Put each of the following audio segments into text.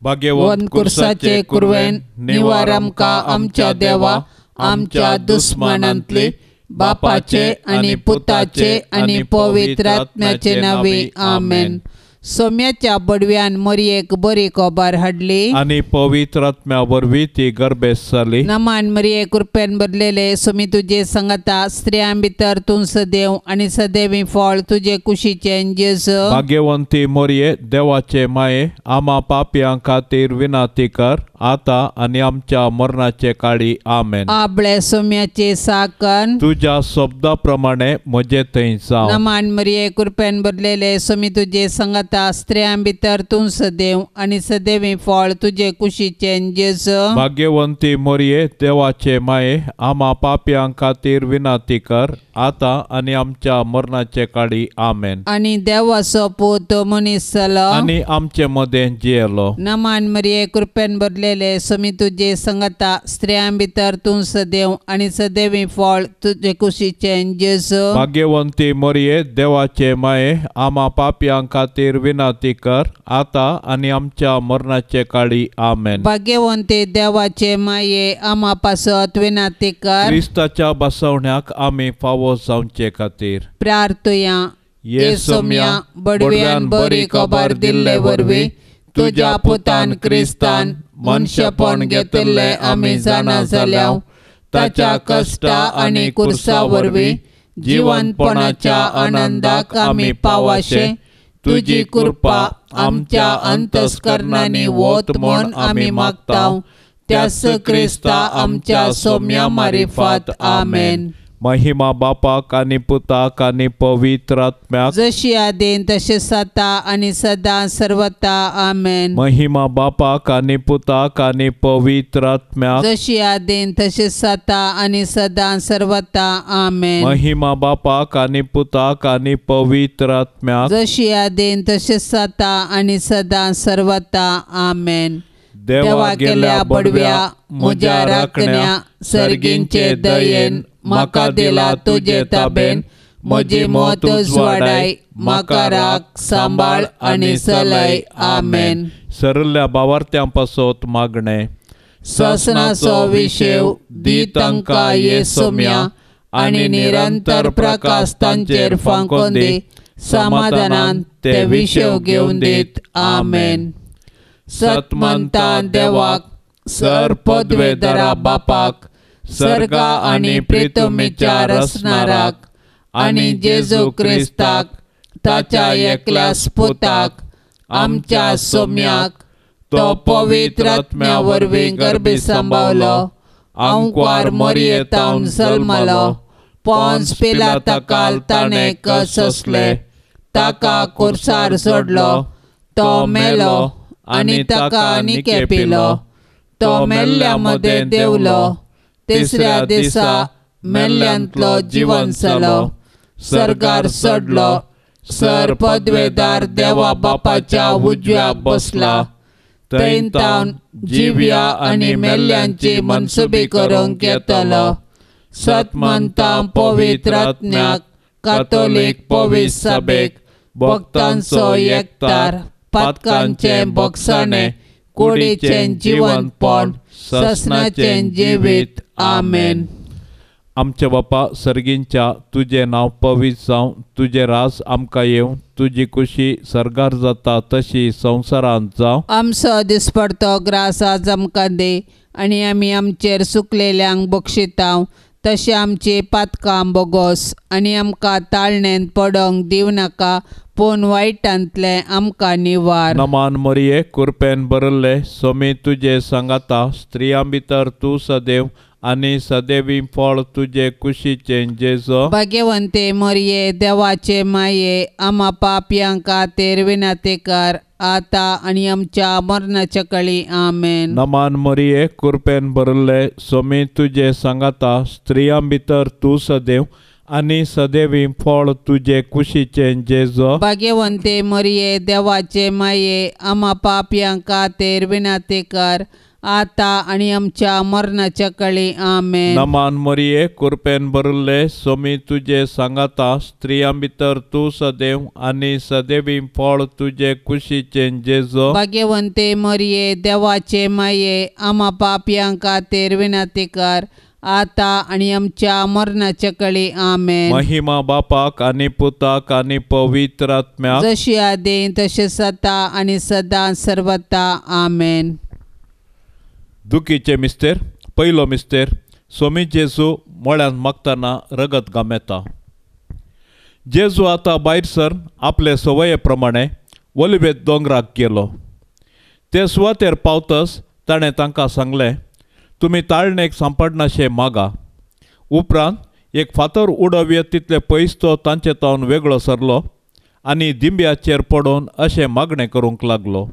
भाग्यवंत कुर्साचे कुरवेन निवार आमकां आमच्या देवा आमच्या दुस्मानांतली बापाचे आनी पुताचे आनी पवित्र आत्म्याचे नांवी आमेन. सोम्याच्या बडव्यान मरयेक बरी खबर हाडली आनी पवित्र आत्म्या वरवीं ती गर्भेस्त जाली. नमान मरये कृपेन भरलेले सोमी तुजे संगता स्त्रियां भितर तूं सदैव आनी सदैवी फळ तुजे कुशीचें जेजू. भाग्यवंती मरये देवाचे माये आमा पापयां खातीर विनंती कर आतां आनी आमच्या मरणाचे काळी आमेन. आबळे सोम्याचे साकन तुज्या शब्दा प्रमाणे म्हजे थंय जावं. नमान मरये कृपेन भरलेले सोमी तुजे संगता स्त्रियां भितर तूं सदैव आनी सदैवी फळ तुजे कुशीचें जेजू. भाग्यवंती मरये देवाचे माये आमा पापयां खातीर विनंती कर आतां आनी आमच्या मरणाचे काळी आमेन. आनी देवाचो पूत मनीस जालो आनी आमचे मदें जियेलो. नमान मरये कृपेन भरलेले सोमी तुजे संगता स्त्रियां भितर तूं सदैव आनी सदैवी फळ तुजे कुशीचें जेजू. भाग्यवंती मरये देवाचे माये आमा पापयां खातीर विनंती कर आतां आनी आमच्या मरणाचे काळी आमेन. भाग्यवंती देवाचे माये आमा पासत विनंती कर. क्रिस्ताच्या बसवण्याक आमी फावो जावचे खातीर प्रार्थुया. ये सोम्या बडव्यान बरी खबर दिल्ले वरवीं तुज्या पुतान क्रिस्तान मनशेपण घेतिल्लें आमी जाणा जाल्या. ताच्या कश्टा आनी कुर्सा वरवीं जिवनपणाच्या आनंदाक आमी पावाशे तुजी कृपा आमच्या अंतस्करणांनी वत म्हूण आमी मागता. त्यास क्रिस्ता आमच्या सोम्या मारिफात आमेन. महिमा बापाक आनी पुताक आनी पवित्र आत्म्याक जशी आदीन तशें सता आनी सदां सर्वता आमेन. महिमा बापाक आनी पुताक आनी पवित्र आत्म्याक जशी आदीन तशें सता आनी सदां सर्वता आमेन. महिमा बापाक आनी पुताक आनी पवित्र आत्म्याक जशी आदीन तशें सता आनी सदां सर्वता आमेन. देवा गेल्या बडव्या म्हज्या राखण्या सर्गींचे दयेन म्हाका दिला तुजे ताबेन म्हजी मत उजवाडाय म्हाका राख सांबाळ आनी चलय आमेन. सरल्या बावार्थ्यां पासत मागणें. ससनाचो विशेव दी तांकां ये सोम्या आनी निरंतर प्रकाश तांचेर फांकोन दी समाधानान ते विशेव घेवन दीत आमेन. सतमंता देवाक सर पदवेदरा बापाक सर्गा आनी प्रितमीच्या रसनाराक आनी जेजू क्रिस्ताक ताच्या एकल्या पुताक आमच्या सोम्याक तो पवित्र आत्म्या वरवीं गर्भी सांबावलो आंकवार मरयेतावन जल्मलो पोन्स पिलाता ताणें कस सोंसले ताका कुर्सार सोडलो तो मेलो आनी ताका निकेपिलो तो मेल्ल्या मदें देंवलो तिसऱ्या दिसा मेल्ल्यांतलो जिवन जालो सर्गार चडलो सर पदवेदार देवा बापाच्या उजव्या बसला थंय तावन जिव्या आनी मेल्ल्यांची मनसुबी करूंक येतलो. सतमंता पवित्र आत्म्याक कातोलीक पवित्र सभेक भक्तांचो एकतार पातकांचें बोगसाणें कुडीचें जिवनपण ससनाचें जिवीत आमेन. आमच्या बापा सर्गींच्या तुजें नांव पवित्र जावं तुजें राज आमकां येवं तुजी कुशी सर्गार जाता तशी संवसारांत जावं. आमचो दिसपडतो ग्रास आज आमकां दी आनी आमी आमचेर सुकलेल्यांक बक्षितांव तशें आमची पातकां बोगोस आनी आमकां ताळणेंत पडोंक दिवं नाका पूण वायटांतलें आमकां निवार. नमान मरये कुरपेन भरिल्ले सोमी तुजे सांगाता स्त्रियां भितर तूं सदैव आनी सदैवी फळ तुजे कुशीचें जेजू. भाग्यवंते मरये देवाचे माये आमा पापयां खातीर विनंती कर आतां आनी आमच्या मरणाच्या कळी आमेन. नमान मरये कुरपेन भरिल्ले सोमी तुजे सांगाता स्त्रियां भितर तूं सदैव आनी सदैवी फळ तुजे कुशीचें जेजू. भाग्यवंते मरये देवाचे माये आमा पापयां खातीर विनंती कर आता आनी आमच्या मरणाच्या कळी. आमेन. नमान मरिये, कृपेन भरिल्ले, सोमी तुजे सांगाता, स्त्रियां भितर तूं सदैव आनी सदैवी फळ तुजे कुशीचें जेजू. भाग्यवंते मरिये, देवाचे माये, आमा पापयां खातीर विनंती कर, आता आनी आमच्या मरणाच्या कळी. आमेन. महिमा बापाक आनी पुताक आनी पवित्र आत्म्याक, जशी आदी तशें आतां आनी सदां सर्वता. आमेन. दुखीचे मिस्तेर. पयलो मिस्तेर, सोमी जेजू मळ्यांत मागतना रगत गामेता. जेजू आतां भायर सर आपले संवये प्रमाणे ओलिवेत दोंगराक गेलो. ते सुवातेर पावतच ताणें तांकां सांगलें, तुमी ताळणेक सांपडनाशें मागा. उपरांत एक फातर उडोवये तितले पयस तो तांचे तावन वेगळो सरलो आनी दिंब्याचेर पडून अशें मागणें करूंक लागलो,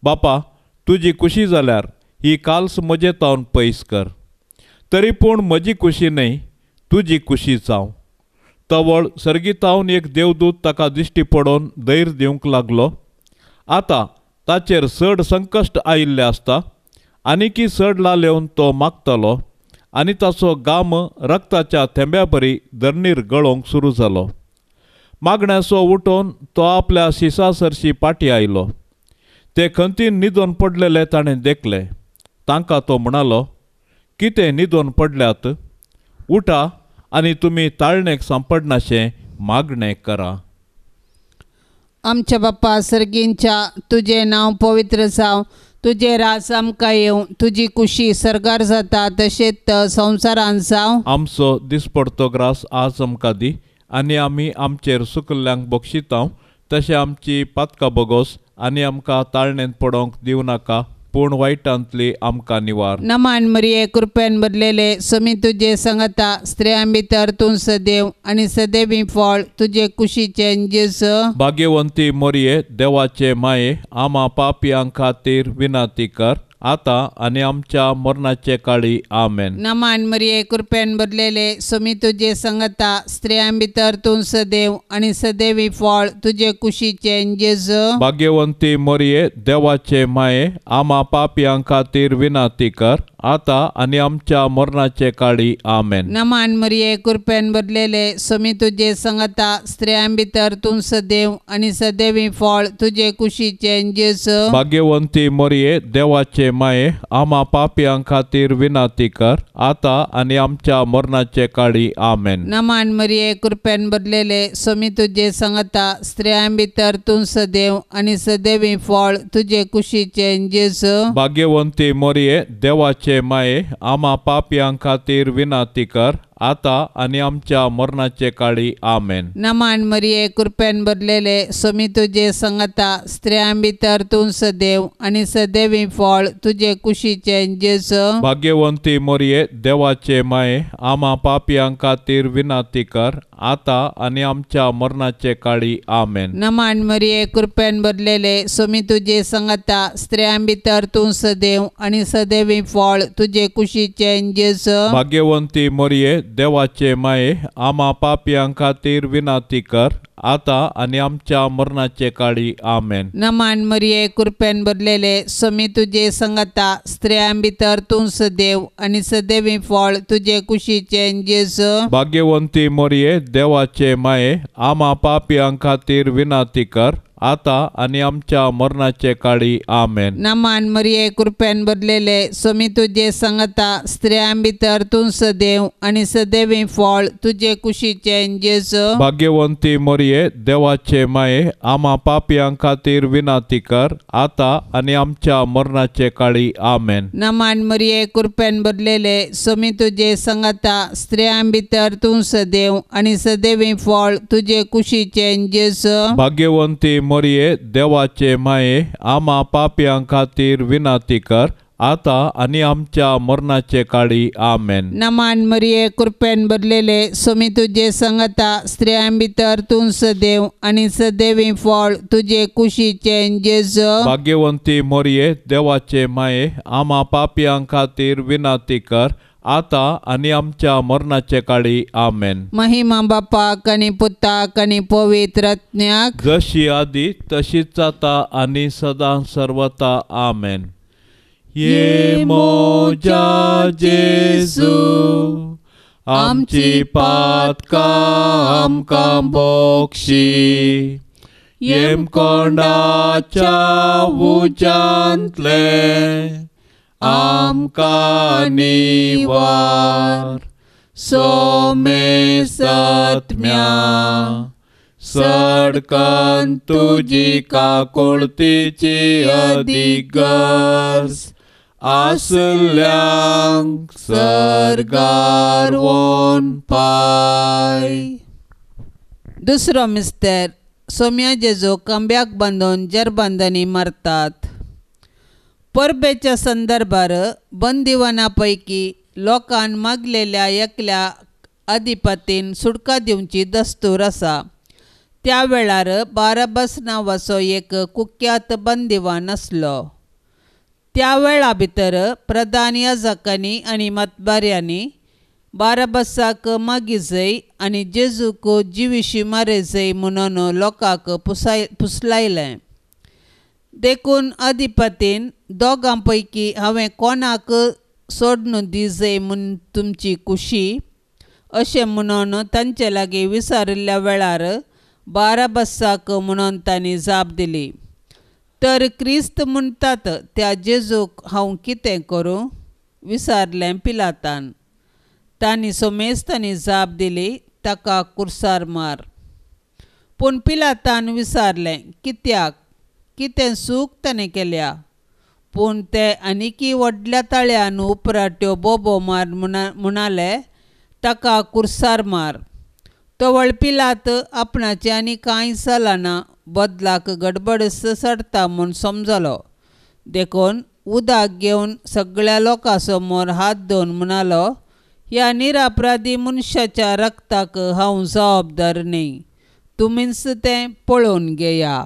बापा, तुजी खुशी जाल्यार ही काल्स म्हजे तावन पयस कर, तरी पूण म्हजी खुशी न्हय, तुजी खुशी जावं. तवळ सर्गीतावन एक देवदूत ताका दिश्टी पडोवन धैर्य दिवंक लागलो. आतां ताचेर चड संकश्ट आयिल्लें आसता, आनीकी चड लालेवन तो मागतलो आनी ताचो गाम रक्ताच्या थेंब्या बरी धरणीर गळोवंक सुरू जालो. मागण्याचो उठोवन तो आपल्या शिसा सरशी पाटी आयलो. ते खंतीन न्हिदोन पडलेले ताणें देखले. तांकां तो म्हणालो, कितें न्हिदोन पडल्यात? उठा आनी तुमी ताळणेक सांपडनाशें मागणें करा. आमच्या बाप्पा सर्गींच्या, तुजें नांव पवित्र जावं, तुजें राज आमकां येवं, तुजी कुशी सर्गार जाता तशेंच संवसारांत जावं. आमचो दिसपडतो ग्रास आज आमकां दी, आनी आमी आमचेर सुकल्ल्यांक बक्षितांव तशें आमची पातकां बोगोस, आनी आमकां ताळणेंत पडोवंक दिवं नाका, पूण वायटांतली आमकां निवार. नमान मरिये, कृपेन भरलेले, समी तुजे संगता, स्त्रियां भितर तूं सदैव आनी सदैवी फळ तुजे कुशीचें जेजू. भाग्यवंती मरिये, देवाचे माये, आमा पापयां खातीर विनंती कर, आतां आनी आमच्या मरणाचे काळी. आमेन. नमान मरिये, कृपेन भरलेले, समी तुजे संगता, स्त्रियां भितर तूं सदैव आनी सदैवी फळ तुजे कुशीचें जेजू. भाग्यवंती मरिये, देवाचे माये, आमा पापयां खातीर विनंती कर, आतां आनी आमच्या मरणाचे काळी. आमेन. नमान मरिये, कृपेन भरलेले, समी तुजे संगता, स्त्रियां भितर तूं सदैव आनी सदैवी फळ तुजे कुशीचें जेजू. भाग्यवंती मरिये, देवाचे माये, आमा पापयां खातीर विनंती कर, आतां आनी आमच्या मरणाचे काळी. आमेन. नमान मरिये, कृपेन भरलेले, समी तुजे संगता, स्त्रियां भितर तूं सदैव आनी सदैवी फळ तुजे कुशीचें जेजू. भाग्यवंती मरिये, देवाचे माये, आमा पापयां खातीर विनंती कर, आतां आनी आमच्या मरणाचे काळी. आमेन. नमान मरिये, कृपेन भरलेले, समी तुजे संगता, स्त्रियां भितर तूं सदैव आनी सदैवी फळ तुजे कुशीचें जेजू. भाग्यवंती मरिये, देवाचे माये, आमा पापयां खातीर विनंती कर, आतां आनी आमच्या मरणाचे काळी. आमेन. नमान मरिये, कृपेन भरलेले, समी तुजे संगता, स्त्रियां भितर तूं सदैव आनी सदैवी फळ तुजे कुशीचें जेजू. भाग्यवंती मरिये, देवाचे माये, आमा पापयां खातीर विनंती कर, आतां आनी आमच्या मरणाचे काळी. आमेन. नमान मरिये, कृपेन भरलेले, समी तुजे संगता, स्त्रियां भितर तूं सदैव आनी सदैवी फळ तुजे कुशीचें जेजू. भाग्यवंती मरिये, देवाचे माये, आमा पापयां खातीर विनंती कर, आतां आनी आमच्या मरणाचे काळी. आमेन. नमान मरिये, कृपेन भरलेले, समी तुजे संगता, स्त्रियां भितर तूं सदैव आनी सदैवी फळ तुजे कुशीचें जेजू. भाग्यवंती मरिये, देवाचे माये, आमा पापयां खातीर विनंती कर, आतां आनी आमच्या मरणाचे काळी. आमेन. नमान मरिये, कृपेन भरलेले, समी तुजे संगता, स्त्रियां भितर तूं सदैव आनी सदैवी फळ तुजे कुशीचें जेजू. भाग्यवंती मरिये, देवाचे माये, आमा पापयां खातीर विनंती कर, आतां आनी आमच्या मरणाचे काळी. आमेन. नमान मरिये, कृपेन भरलेले, समी तुजे संगता, स्त्रियां भितर तूं सदैव आनी सदैवी फळ तुजे कुशीचें जेजू. भाग्यवंती मरिये, देवाचे माये, आमा पापयां खातीर विनंती कर, आतां आनी आमच्या मरणाचे काळी. आमेन. महिमा बापाक आनी पुताक आनी पवित्र आत्म्याक, जशी आदी तशीच जाता आनी सदां सर्वता. आमेन. ये मोजा जेजू आमची पातकां आमकां बोक्षी येमकोंडाच्या उज्यांतले आमकां निवार सोमेसत्म्या सडकन तुजी काकुळतीची अदीक गरज आसल्यांक सर्गार वोन पाय. दुसरो मिस्तेर सोम्या जेजू खांब्याक बांदून जरबांदांनी मारतात. परबेच्या संदर्भार बंदिवाना पैकी लोकान मागलेल्या एकल्या अधिपतीन सुटका दिवची दस्तूर आसा. त्या वेळार बाराबस नांवाचो एक कुख्यात बंदिवान आसलो. त्या वेळा भितर प्रधान याजकांनी आनी मतबाऱ्यांनी बाराबसाक मागीजय आनी जेजूक जिविशी मारेजय म्हणून लोकांक पुसलायलें. देखून अधिपतीन दोगां पैकी हांवें कोणाक सोडून दिजय म्हूण तुमची खुशी अशें म्हणून तांचे लागीं विचारिल्ल्या वेळार बाराबसाक म्हणून तांणी जाप दिली. तर क्रिस्त म्हणटात त्या जेजूक हांव कितें करूं विचारलें पिलातान. तांणी सोमेस्तांनी जाप दिली, ताका कुर्सार मार. पूण पिलातान विचारलें, कित्याक, कितें चूक ताणें केल्या? पूण ते आनीकी व्हडल्या ताळ्यान उपराट्यो बोबो मार म्हणाले, ताका कुर्सार मार. तवळ पिलात आपणाचें आनी कांय चलना, बदलाक गडबड चडटा म्हूण समजलो. देखून उदक घेवन सगळ्या लोकां समोर हात धुवन म्हणालो, ह्या निरापराधी मनशाच्या रक्ताक हांव जबाबदार न्ही, तुमीच तें पळोवन घेया.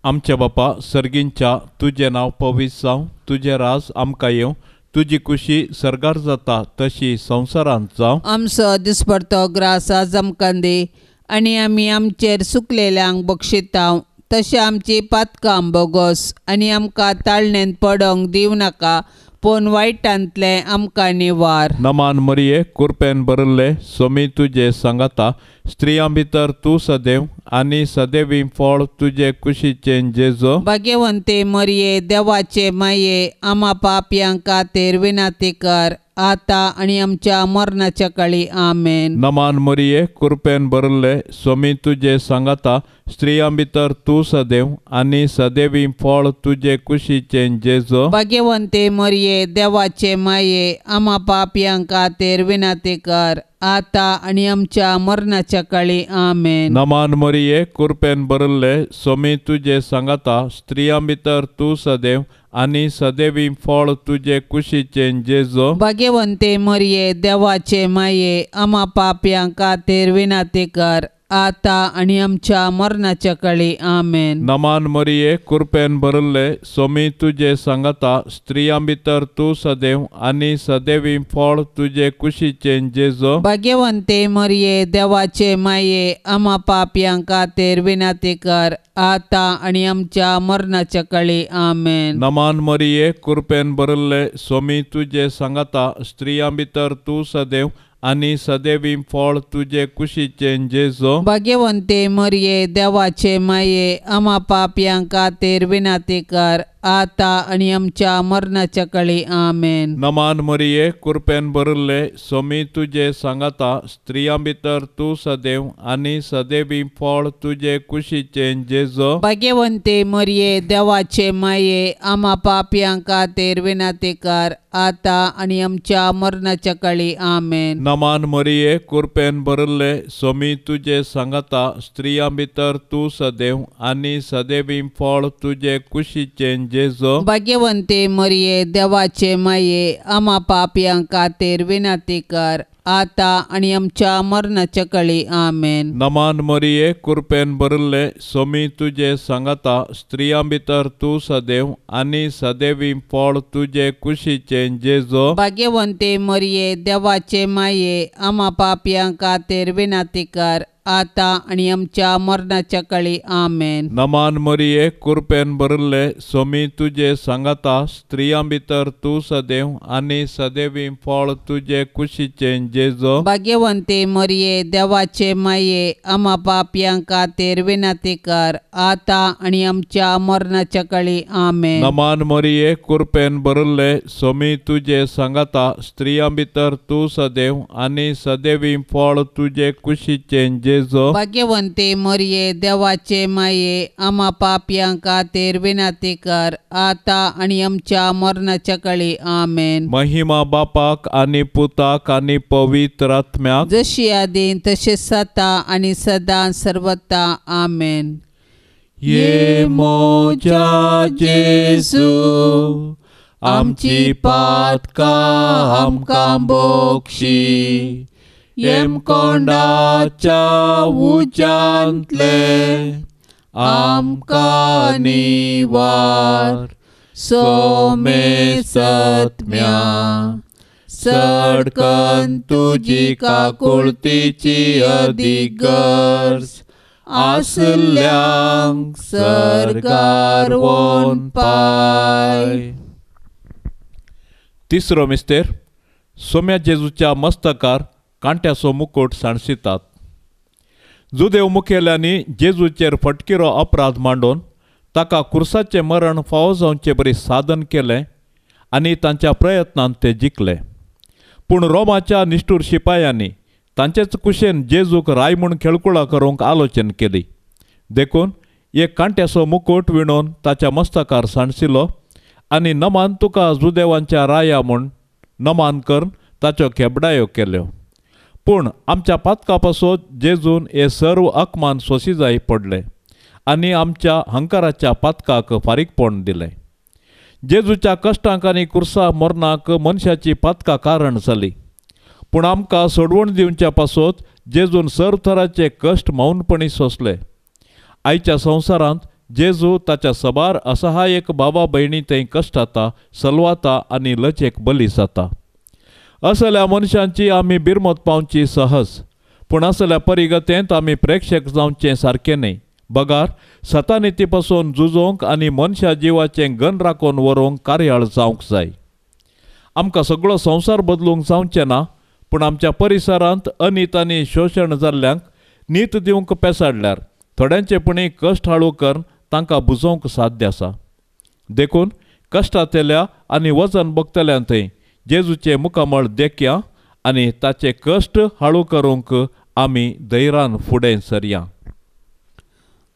आमच्या बापा सर्गींच्या तुजें नांव पवित्र जावं, तुजें राज आमकां येवं, तुजी खुशी सर्गार जाता तशी संवसारांत जावं. आमचो दिसपडतो ग्रास आज आमकां दी आनी आमी आमचेर सुकलेल्यांक बक्षिता तशें आमची पातकां बोगोस आनी आमकां ताळणेंत पडोंक दिवं नाका, पूण वायटांतलें आमकां निवार. नमान मरिये, कुरपेन भरिल्ले सोमी तुजे सांगाता, स्त्रियां भितर तूं सदैव आनी सदैवी फळ तुजे कुशीचें जेजो. भाग्यवंते मरिये, देवाचे माये, आमा पापयां खातीर विनंती कर आतां आनी आमच्या मरणाच्या काळी. आमेन. नमान मरिये, कुरपेन भरिल्ले सोमी तुजे सांगाता, स्त्रियां भितर तूं सदैव आनी सदैवी फळ तुजे कुशीचें जेजो. भाग्यवंते मरिये, देवाचे माये, आमा पापयां खातीर विनंती कर आतां आनी आमच्या मरणाच्या काळी. आमेन. नमान मरिये, कुरपेन भरिल्ले सोमी तुजे सांगाता, स्त्रियां भितर तूं सदैव आनी सदैवी फळ तुजे कुशीचें जेजो. भाग्यवंते मरिये, देवाचे माये, आमा पापयां खातीर विनंती कर आतां आनी आमच्या मरणाच्या काळी. आमेन. नमान मरिये, कुरपेन भरिल्ले सोमी तुजे सांगाता, स्त्रियां भितर तूं सदैव आनी सदैवी फळ तुजे कुशीचें जेजो. भाग्यवंते मरिये, देवाचे माये, आमा पापयां खातीर विनंती कर आतां आनी आमच्या मरणाच्या काळी. आमेन. नमान मरिये, कुरपेन भरिल्ले सोमी तुजे सांगाता, स्त्रियां भितर तूं सदैव आनी सदैवी फळ तुजे कुशीचें जेजो. भाग्यवंते मरिये, देवाचे माये, आमा पापयां खातीर विनंती कर आतां आनी आमच्या मरणाच्या काळी. आमेन. नमान मरिये, कुरपेन भरिल्ले सोमी तुजे सांगाता, स्त्रियां भितर तूं सदैव आनी सदैवी फळ तुजे कुशीचें जेजो. भाग्यवंते मरिये, देवाचे माये, आमा पापयां खातीर विनंती कर आतां आनी आमच्या मरणाच्या काळी. आमेन. नमान मरिये, कुरपेन भरिल्ले सोमी तुजे सांगाता, स्त्रियां भितर तूं सदैव आनी सदैवी फळ तुजे कुशीचें जेजो. भाग्यवंते मरिये, देवाचे माये, आमा पापयां खातीर विनंती कर आतां आनी आमच्या मरणाच्या काळी. आमेन. नमान मरिये, कुरपेन भरिल्ले सोमी तुजे सांगाता, स्त्रियां भितर तूं सदैव आनी सदैवी फळ तुजे कुशीचें जेजो. भाग्यवंते मरिये, देवाचे माये, आमा पापयां खातीर विनंती कर आतां आनी आमच्या मरणाच्या काळी. आमेन. नमान मरिये, कुरपेन भरिल्ले, सोमी तुजे सांगाता, स्त्रियां भितर तूं सदैव आनी सदैवी फळ तुजे कुशीचें जेजो. भाग्यवंती मरिये, देवाचे माये, आमा पापयां खातीर विनंती कर, आतां आनी आमच्या मरणाच्या काळी. आमेन. नमान मरिये, कुरपेन भरिल्ले, सोमी तुजे सांगाता, स्त्रियां भितर तूं सदैव आनी सदैवी फळ तुजे कुशीचें जेजो. भाग्यवंती मरिये, देवाचे माये, आमा पापयां खातीर विनंती कर, आतां आनी आमच्या मरणाच्या काळी. आमेन. महिमा बापाक आनी पुताक आनी पवित्र आत्म्याक, जशी आदीं तशें सता आनी सदां सर्वता. आमेन. ये मोजा जेजू, आमची पातकां आमकां बोक्षी, येमकोंडाच्या उज्यांतले आमकां निवार, सोमे सत्म्या सडकन तुजी काकुळतीची अदीक गरज आसल्यांक सर्गार वोन पाय. तिसरो मिस्तेर, सोम्या जेजूच्या मस्तकार कांट्याचो मुकुट सांडसितात. जुदेव मुखेल्यांनी जेजूचेर फटकिरो अपराध मांडून ताका कुर्साचें मरण फावो जावचे बरी साधन केलें आनी तांच्या प्रयत्नान ते जिखले. पूण रोमाच्या निश्ठूर शिपायांनी तांचेच कुशेन जेजूक राय म्हूण खेळकुळा करूंक आलोचन केली. देखून एक कांट्याचो मुकुट विणून ताच्या मस्तकार सांडसिलो आनी नमान तुका जुदेवांच्या राया म्हूण नमान करून ताच्यो खेबडायो केल्यो. पूण आमच्या पातका पासत जेजून हे सर्व अकमान सोंशी जाय पडले आनी आमच्या हंकाराच्या पातकाक फारीकपण दिलें. जेजूच्या कश्टांक आनी कुर्सा मरणाक मनशाची पातकां कारण जाली. पूण आमकां सोडवण दिवच्या पासत जेजून सर्व थराचे कश्ट मौनपणी सोंसले. आयच्या संवसारांत जेजू ताच्या सबार असहायक बाबा भयणी थंय कश्टाता, सलवाता आनी लजेक बली जाता. असल्या मनशांची आमी बिरमत पावची सहज, पूण असल्या परिगतेंत आमी प्रेक्षक जावचें सारकें न्हय. बगार सतानिती पासून झुजोवंक आनी मनशा जिवाचें गन राखून व्हरूंक कार्याळ जावंक जाय. आमकां सगळो संवसार बदलूंक जावचें ना, पूण आमच्या परिसरांत अनीत आनी शोशण जाल्ल्यांक नीत दिवंक पेसाडल्यार थोड्यांचे पुणी कश्ट हाळू करून तांकां बुजोवंक साध्य आसा. देखून कश्टांतल्या आनी वजन भोगतल्यां थंय जेजूचें मुखामळ देखया आनी ताचे कश्ट हाळू करूंक आमी धैर्यान फुडें सरया.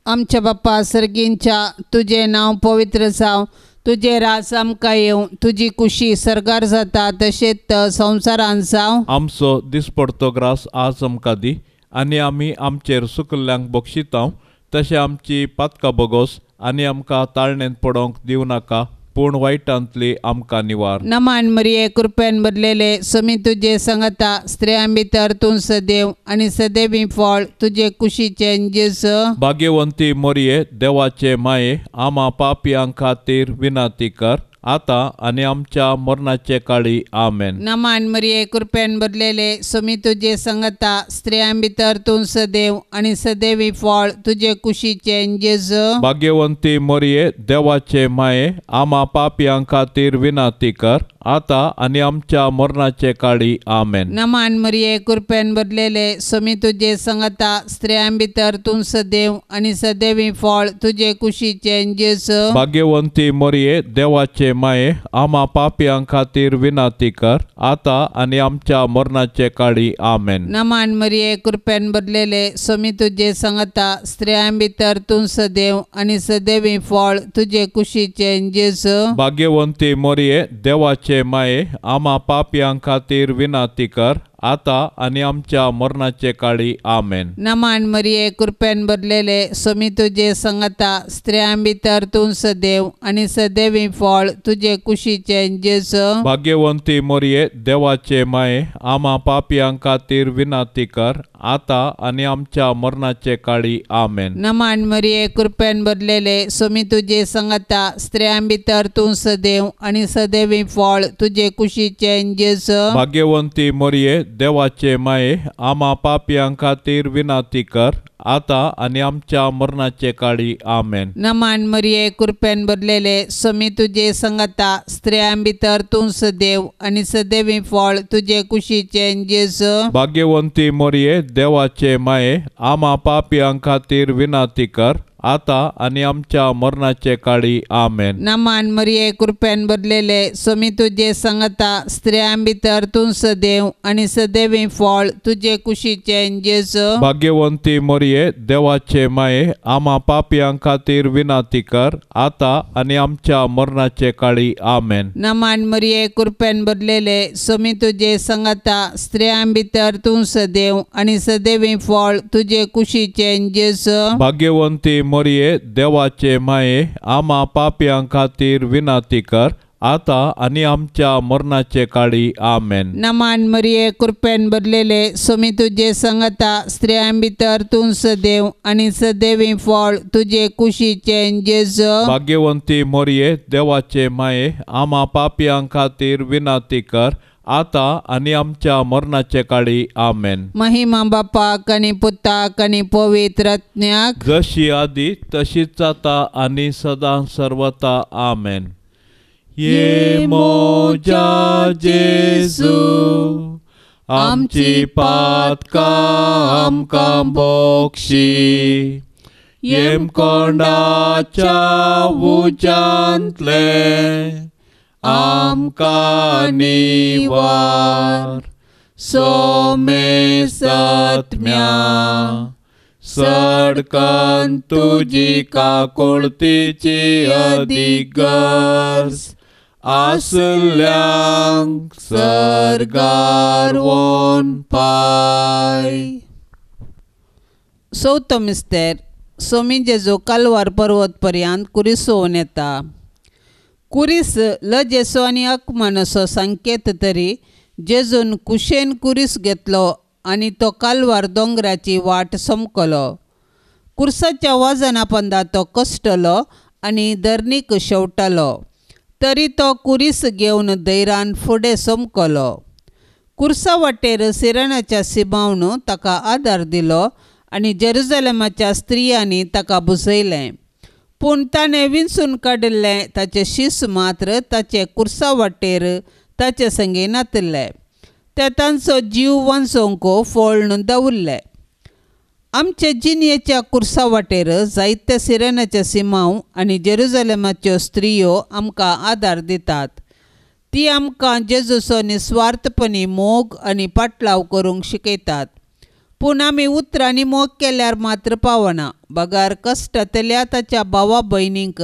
आमच्या बाप्पा सर्गींच्या, तुजें नांव पवित्र जावं, तुजें राज आमकां येवं, तुजी कुशी सर्गार जाता तशेंच संवसारांत जावं. आमचो दिसपडतो ग्रास आज आमकां दी आनी आमी आमचेर सुकल्ल्यांक बक्षितांव तशें आमची पातकां बोगोस आनी आमकां ताळणेंत पडोवंक दिवं नाका, पूण वायटांतली आमकां निवार. नमान मरिये, कृपेन भरलेले, समी तुजे संगता, स्त्रियां भितर तूं सदैव आनी सदैवी फळ तुजे कुशीचें जेजू. भाग्यवंती मरिये, देवाचे माये, आमा पापयां खातीर विनंती कर, आतां आनी आमच्या मरणाचे काळी. आमेन. नमान मरिये, कृपेन भरलेले, समी तुजे संगता, स्त्रियां भितर तूं सदैव आनी सदैवी फळ तुजे कुशीचें जेजू. भाग्यवंती मरिये, देवाचे माये, आमा पापयां खातीर विनंती कर, आतां आनी आमच्या मरणाचे काळी. आमेन. नमान मरिये, कृपेन भरलेले, समी तुजे संगता, स्त्रियां भितर तूं सदैव आनी सदैवी फळ तुजे कुशीचें जेजू. भाग्यवंती मरिये, देवाचे माये, आमा पापयां खातीर विनंती कर, आतां आनी आमच्या मरणाचे काळी. आमेन. नमान मरिये, कृपेन भरलेले, समी तुजे संगता, स्त्रियां भितर तूं सदैव आनी सदैवी फळ तुजे कुशीचें जेजू. भाग्यवंती मरिये, देवाचे माये, आमा पापयां खातीर विनंती कर, आतां आनी आमच्या मरणाचे काळी. आमेन. नमान मरिये, कृपेन भरलेले, समी तुजे संगता, स्त्रियां भितर तूं सदैव आनी सदैवी फळ तुजे कुशीचें जेजू. भाग्यवंती मरिये, देवाचे माये, आमा पापयां खातीर विनंती कर, आतां आनी आमच्या मरणाचे काळी. आमेन. नमान मरिये, कृपेन भरलेले, समी तुजे संगता, स्त्रियां भितर तूं सदैव आनी सदैवी फळ तुजे कुशीचें जेजू. भाग्यवंती मरिये, देवाचे माये, आमा पापयां खातीर विनाती कर, आतां आनी आमच्या मरणाचे काळी. आमेन. नमान मरिये, कृपेन भरलेले, स्वामी तुजे संगता, स्त्रियां भितर तूं सदैव आनी सदैवी फळ तुजे कुशीचें जेजू. भाग्यवंती मरिये, देवाचे माये, आमा पापयां खातीर विनाती कर, आतां आनी आमच्या मरणाचे काळी. आमेन. नमान मरिये, कृपेन भरलेले, स्वामी तुजे संगता, स्त्रियां भितर तूं सदैव आनी सदैवी फळ तुजे कुशीचें जेजू. भाग्यवंती मरिये, देवाचे माये, आमा पापयां खातीर विनाती कर, आतां आनी आमच्या मरणाचे काळी. आमेन. नमान मरिये, कृपेन भरलेले, स्वामी तुजे संगता, स्त्रियां भितर तूं सदैव आनी सदैवी फळ तुजे कुशीचें जेजू. भाग्यवंती मरिये, देवाचे माये, आमा पापयां खातीर विनाती कर, आतां आनी आमच्या मरणाचे काळी. आमेन. नमान मरिये, कृपेन भरलेले, स्वामी तुजे संगता, स्त्रियां भितर तूं सदैव आनी सदैवी फळ तुजे कुशीचें जेजू. भाग्यवंती मरिये, देवाचे माये, आमा पापयां खातीर विनाती कर, आतां आनी आमच्या मरणाचे काळी. आमेन. महिमा बापाक आनी पुताक आनी पवित्र आत्म्याक, जशी आदी तशीच आतां आनी सदां सर्वता. आमेन. ये मोजा जेजू, आमची पातकां आमकां बोक्षी, येमकोंडाच्या उज्यांतले आमकां निवार, सोमे सत्म्या सडकन तुजी काकुळतीची अदीक गरज आसल्यांक सर्गार वोन पाय. चवथो मिस्तेर. स्वामी जेजू कालवार पर्वत पर्यंत कुरीस होवन येता. कुरीस लजेचो आनी अकमानाचो संकेत तरी जेजून कुशेन कुरीस घेतलो आनी तो कालवार दोंगराची वाट समकलो. कुर्साच्या वजना पंदा तो कश्टलो आनी धरणीक शेवटलो, तरी तो कुरीस घेवन धैरान फुडें समकलो. कुर्सा वाटेर सिरणाच्या सिमावन ताका आदार दिलो आनी जेरुजलेमाच्या स्त्रियांनी ताका बुजयलें. पूण ताणें विंचून काडिल्लें ताचे शीस मात्र ताचे कुर्सा वाटेर ताचे संगी नातिल्ले, ते तांचो जीव वांचोवंक फोळ्ण दवरले. आमचे जिणेच्या कुर्सा वाटेर जायते सिरेनाचे सिमांव आनी जेरुजलेमाच्यो स्त्रियो आमकां आदार दितात. ती आमकां जेजूचो निस्वार्थपणी मोग आनी पाटलाव करूंक शिकयतात. पूण आमी उतरांनी मोग केल्यार मात्र पावना, बगार कश्टांतल्या ताच्या भावा भयणींक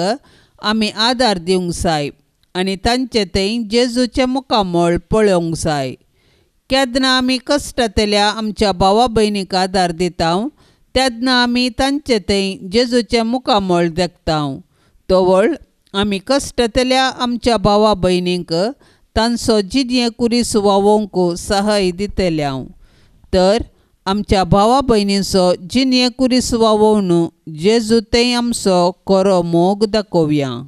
आमी आदार दिवंक जाय आनी तांचे थंय जेजूचें मुखामळ पळोवंक जाय. केन्ना आमी कश्टांतल्या आमच्या भावा भयणीक आदार दिता तेन्ना आमी तांचे थंय जेजूचें मुखामळ देखता. तवळ आमी कश्टांतल्या आमच्या भावा भयणींक तांचो जिणें कुरीस वावोवंक सहाय दितले. तर आमच्या भावा भयणींचो जिणें कुरीस वावोवन जेजू थंय आमचो खरो मोग दाखोवया.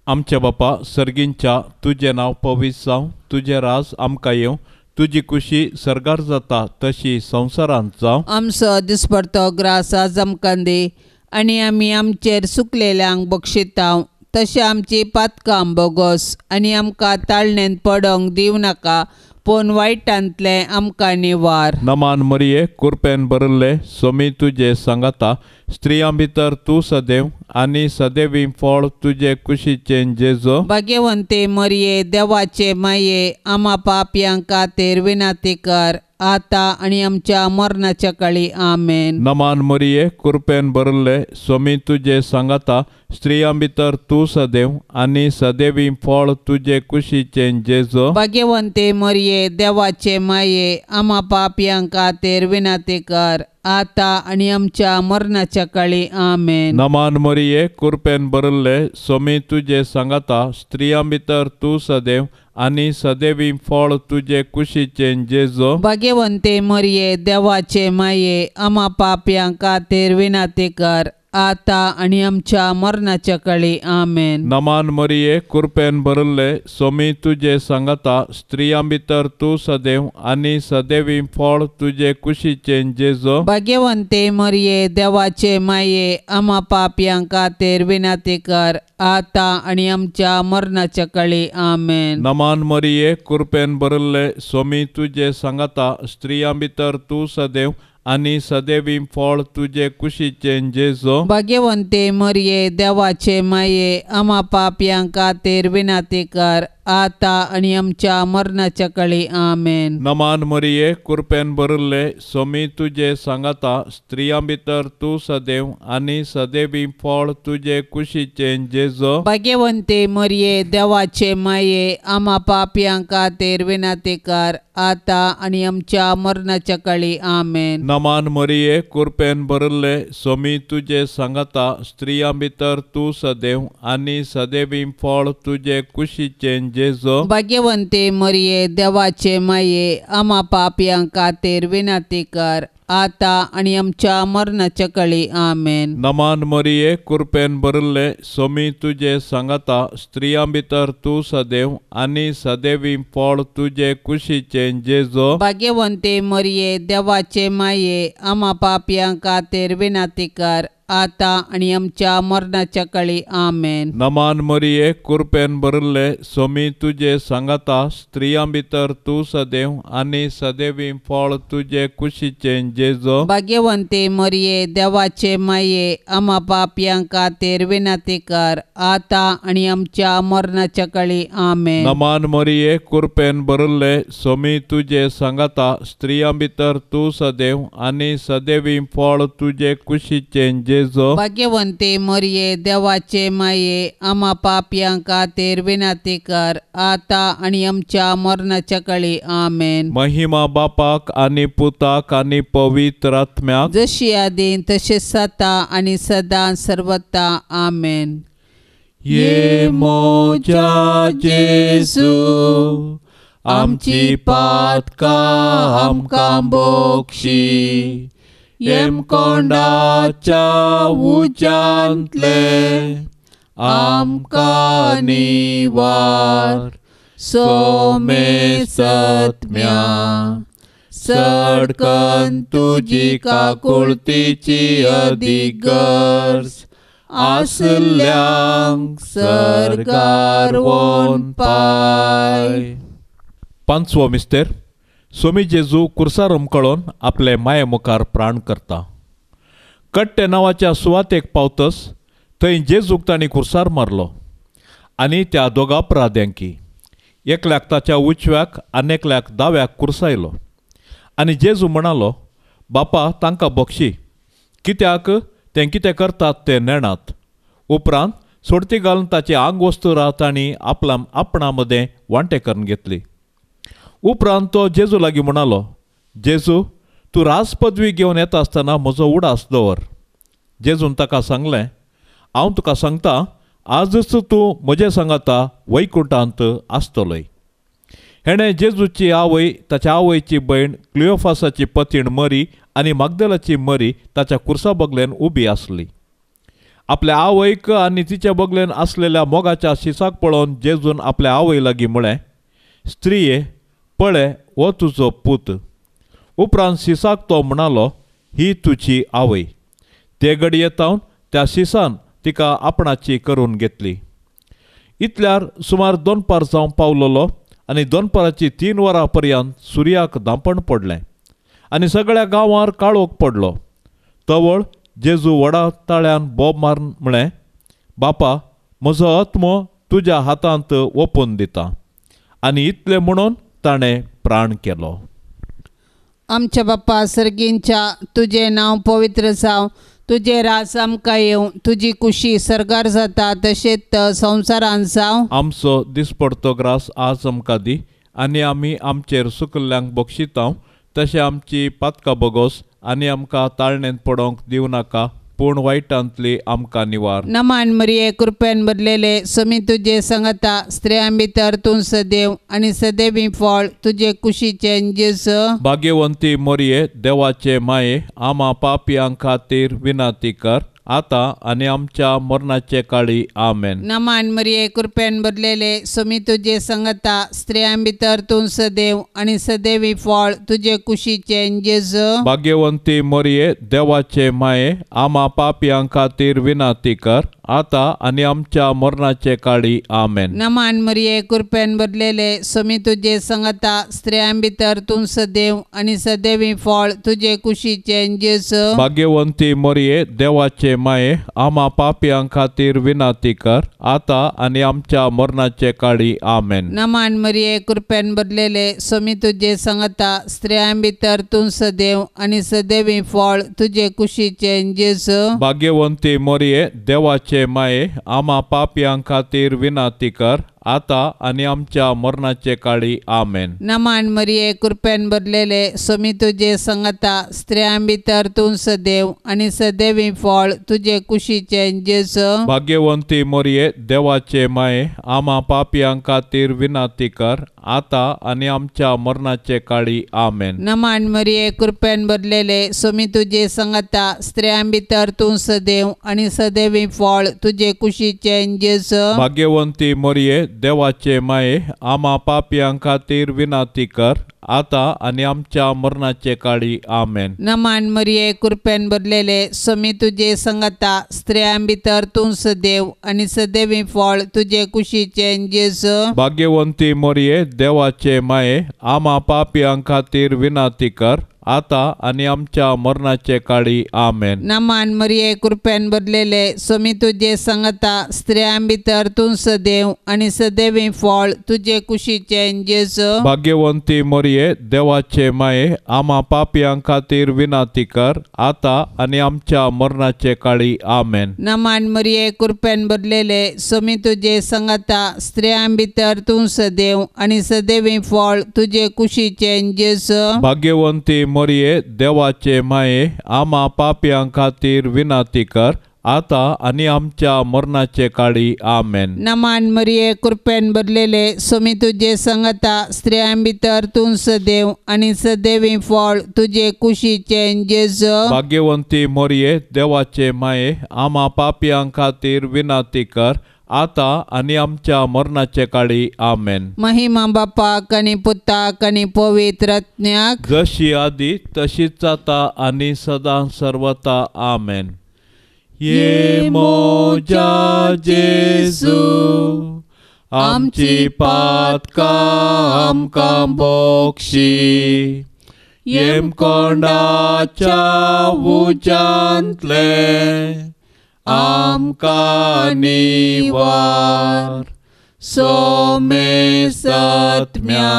आमच्या बापा सर्गींच्या, तुजें नांव पवित्र जावं, तुजें राज आमकां येवं, तुजी कुशी सर्गार जाता तशी संवसारांत जावं. आमचो दिसपडतो ग्रास आज आमकां दी आनी आमी आमचेर सुकलेल्यांक बक्षिता तशें आमची पातकां बोगोस आनी आमकां ताळणेंत पडोंक दिवं नाका, पूण वायटांतलें आमकां निवार. नमान मरिये, कुरपेन भरिल्ले, स्वामी तुजे सांगाता, स्त्रियां भितर तूं सदैव आनी सदैवी फळ तुजे कुशीचें जेजू. भाग्यवंती मरिये, देवाचे माये, आमा पापयां खातीर विनंती कर, आतां आनी आमच्या मरणाच्या काळी. आमेन. नमान मरिये, कुरपेन भरिल्ले, स्वामी तुजे सांगाता, स्त्रियां भितर तूं सदैव आनी सदैवी फळ तुजे कुशीचें जेजू. भाग्यवंती मरिये, देवाचे माये, आमा पापयां खातीर विनंती कर, आतां आनी आमच्या मरणाच्या काळी. आमेन. नमान मरिये, कुरपेन भरिल्ले, स्वामी तुजे सांगाता, स्त्रियां भितर तूं सदैव आनी सदैवी फळ तुजे कुशीचें जेजू. भाग्यवंती मरिये, देवाचे माये, आमा पापयां खातीर विनंती कर, आता आनी आमच्या मरणाच्या काळी. आमेन. नमान मरिये, कृपेन भरिल्ले, सोमी तुजे सांगाता, स्त्रियां भितर तूं सदैव आनी सदैवी फळ तुजे कुशीचें जेजू. भाग्यवंते मरिये, देवाचे माये, आमा पापयां खातीर विनंती कर, आता आनी आमच्या मरणाच्या काळी. आमेन. नमान मरिये, कृपेन भरिल्ले, सोमी तुजे सांगाता, स्त्रियां भितर तूं सदैव आनी सदैवी फळ तुजे कुशीचें जेजू. भाग्यवंते मरिये, देवाचे माये, आमा पापयां खातीर विनंती कर, आता आनी आमच्या मरणाच्या काळी. आमेन. नमान मरिये, कृपेन भरिल्ले, सोमी तुजे सांगाता, स्त्रियां भितर तूं सदैव आनी सदैवी फळ तुजे कुशीचें जेजू. भाग्यवंते मरिये, देवाचे माये, आमा पापयां खातीर विनंती कर, आता आनी आमच्या मरणाच्या काळी. आमेन. नमान मरिये, कृपेन भरिल्ले, सोमी तुजे सांगाता, स्त्रियां भितर तूं सदैव आनी सदैवी फळ तुजे कुशीचें जेजू. भाग्यवंते मरिये, देवाचे माये, आमा पापयां खातीर विनंती कर, आता आनी आमच्या मरणाच्या काळी. आमेन. नमान मरिये, कृपेन भरिल्ले, सोमी तुजे सांगाता, स्त्रियां भितर तूं सदैव आनी सदैवी फळ तुजे कुशीचें जेजू. भाग्यवंते मरिये, देवाचे माये, आमा पापयां खातीर विनंती कर, आता आनी आमच्या मरणाच्या काळी. आमेन. नमान मरिये, कृपेन भरिल्ले, सोमी तुजे सांगाता, स्त्रियां भितर तूं सदैव आनी सदैवी फळ तुजे कुशीचें जेजू. भाग्यवंते मरिये, देवाचे माये, आमा पापयां खातीर विनंती कर, आता आनी आमच्या मरणाच्या काळी. आमेन. नमान मरिये, कृपेन भरिल्ले, सोमी तुजे सांगाता, स्त्रियां भितर तूं सदैव आनी सदैवी फळ तुजे कुशीचें जेजू. भाग्यवंते मरिये, देवाचे माये, आमा पापयां खातीर विनंती कर, आता आनी आमच्या मरणाच्या काळी. आमेन. महिमा बापाक आनी पुताक आनी पवित्र आत्म्याक, जशी आदीं तशें सता आनी सदां सर्वता. आमेन. ये मोजा जेजू, आमची पातकां आमकां बोक्षी, येमकोंडाच्या उज्यांतले आमकां निवार, सोमे सत्म्या सडकन तुजी काकुळतीची अदीक गरज आसल्यांक सर्गार वोन पाय. पांचवो मिस्तेर. सोमी जेजू कुर्सार उमकळोन आपले माये मुखार प्राण करता. कट्टे नांवाच्या सुवातेक पावतस थंय जेजूक तांणी कुर्सार मारलो आनी त्या दोगा अपराध्यांकी एकल्याक ताच्या उजव्याक आनी एकल्याक दाव्याक कुर्सायलो. आनी जेजू म्हणालो, बापा तांकां बक्षी, कित्याक तें कितें करतात ते नेणात. उपरांत सोडती घालून ताची आंगवस्तुरां तांणी आपला आपणा मदें वांटे करून घेतली. उपरांत तो जेजू लागीं म्हणालो, जेजू तूं राज पदवी घेवन येता आसतना म्हजो उडास दवर. जेजून ताका सांगलें, हांव तुका सांगता, आजच तूं म्हजे सांगाता वैकुंठांत आसतलोय. हेणें जेजूची आवय, ताच्या आवयची भयण क्लियोफासाची पतीण मरी आनी मागदेलाची मरी ताच्या कुर्सा बगलेन उबी आसली. आपल्या आवयक आनी तिच्या बगलेन आसलेल्या मोगाच्या शिसाक पळोवन जेजून आपल्या आवय लागीं म्हळें, स्त्रिये पळय हो तुजो पूत. उपरांत शिसाक तो म्हणालो, ही तुजी आवय. ते घडये तावन त्या शिसान तिका आपणाची करून घेतली. इतल्यार सुमार दोनपार जावं पावलोलो आनी दोनपाराची 3 वरां पर्यंत सुर्याक धांपण पडलें आनी सगळ्या गांवार काळोख पडलो. तवळ जेजू व्हडा ताळ्यान बोब मारून म्हळें, बापा म्हजो आत्मो तुज्या हातांत ओपून दिता. आनी इतलें म्हणून ताणें प्राण केलो. आमच्या बाप्पा सर्गींच्या, तुजें नांव पवित्र जावं, तुजें राज आमकां येवं, तुजी कुशी सर्गार जाता तशेंच संवसारांत जावं. आमचो दिसपडतो ग्रास आज आमकां दी आनी आमी आमचेर सुकल्ल्यांक बक्षितांव तशें आमची पातकां बगोस आनी आमकां ताळणेंत पडोवंक दिवं नाका, पूण वायटांतली आमकां निवार. नमान मरिये, कृपेन भरलेले, समी तुजे संगता, स्त्रियां भितर तूं सदैव आनी सदैवी फळ तुजे कुशीचें जेजू. भाग्यवंती मरिये, देवाचे माये, आमा पापयां खातीर विनंती कर, आतां आनी आमच्या मरणाचे काळी. आमेन. नमान मरिये, कृपेन भरलेले, स्वामी तुजे संगता, स्त्रियां भितर तूं सदैव आनी सदैवी फळ तुजे कुशीचें जेजू. भाग्यवंती मरिये, देवाचे माये, आमा पापयां खातीर विनंती कर, आतां आनी आमच्या मरणाचे काळी. आमेन. नमान मरिये, कृपेन भरलेले, स्वामी तुजे संगता, स्त्रियां भितर तूं सदैव आनी सदैवी फळ तुजे कुशीचें जेजू. भाग्यवंती मरिये, देवाचे माये, आमा पापयां खातीर विनंती कर, आतां आनी आमच्या मरणाचे काळी. आमेन. नमान मरिये, कृपेन भरलेले, स्वामी तुजे संगता, स्त्रियां भितर तूं सदैव आनी सदैवी फळ तुजे कुशीचें जेजू. भाग्यवंती मरिये, देवाचे माये, आमा पापयां खातीर विनंती कर, आतां आनी आमच्या मरणाचे काळी. आमेन. नमान मरिये, कृपेन भरलेले, स्वामी तुजे संगता, स्त्रियां भितर तूं सदैव आनी सदैवी फळ तुजे कुशीचें जेजू. भाग्यवंती मरिये, देवाचे माये, आमा पापयां खातीर विनंती कर, आतां आनी आमच्या मरणाचे काळी. आमेन. नमान मरिये, कृपेन भरलेले, स्वामी तुजे संगता, स्त्रियां भितर तूं सदैव आनी सदैवी फळ तुजे कुशीचें जेजू. भाग्यवंती मरिये, देवाचे माये, आमा पापयां खातीर विनंती कर, आतां आनी आमच्या मरणाचे काळी. आमेन. नमान मरिये, कृपेन भरलेले, स्वामी तुजे संगता, स्त्रियां भितर तूं सदैव आनी सदैवी फळ तुजे कुशीचें जेजू. भाग्यवंती मरिये, देवाचे माये, आमा पापयां खातीर विनंती कर, आतां आनी आमच्या मरणाचे काळी. आमेन. नमान मरिये, कृपेन भरलेले, स्वामी तुजे संगता, स्त्रियां भितर तूं सदैव आनी सदैवी फळ तुजे कुशीचें जेजू. भाग्यवंती मरिये, देवाचे माये, आमा पापयां खातीर विनंती कर, आतां आनी आमच्या मरणाचे काळी. आमेन. नमान मरिये, कृपेन भरलेले, स्वामी तुजे संगता, स्त्रियां भितर तूं सदैव आनी सदैवी फळ तुजे कुशीचें जेजू. भाग्यवंती मरिये, देवाचे माये, आमा पापयां खातीर विनंती कर, आतां आनी आमच्या मरणाचे काळी. आमेन. नमान मरिये, कृपेन भरलेले, स्वामी तुजे संगता, स्त्रियां भितर तूं सदैव आनी सदैवी फळ तुजे कुशीचें जेजू. भाग्यवंती मरिये, देवाचे माये, आमा पापयां खातीर विनंती कर, आतां आनी आमच्या मरणाचे काळी. आमेन. महिमा बापाक आनी पुताक आनी पवित्र आत्म्याक, जशी आदी तशीच आतां आनी सदां सर्वता. आमेन. ये मोजा जेजू, आमची पातकां आमकां बोक्षी, येमकोंडाच्या उज्यांतले आमकां निवार, सोमेसत्म्या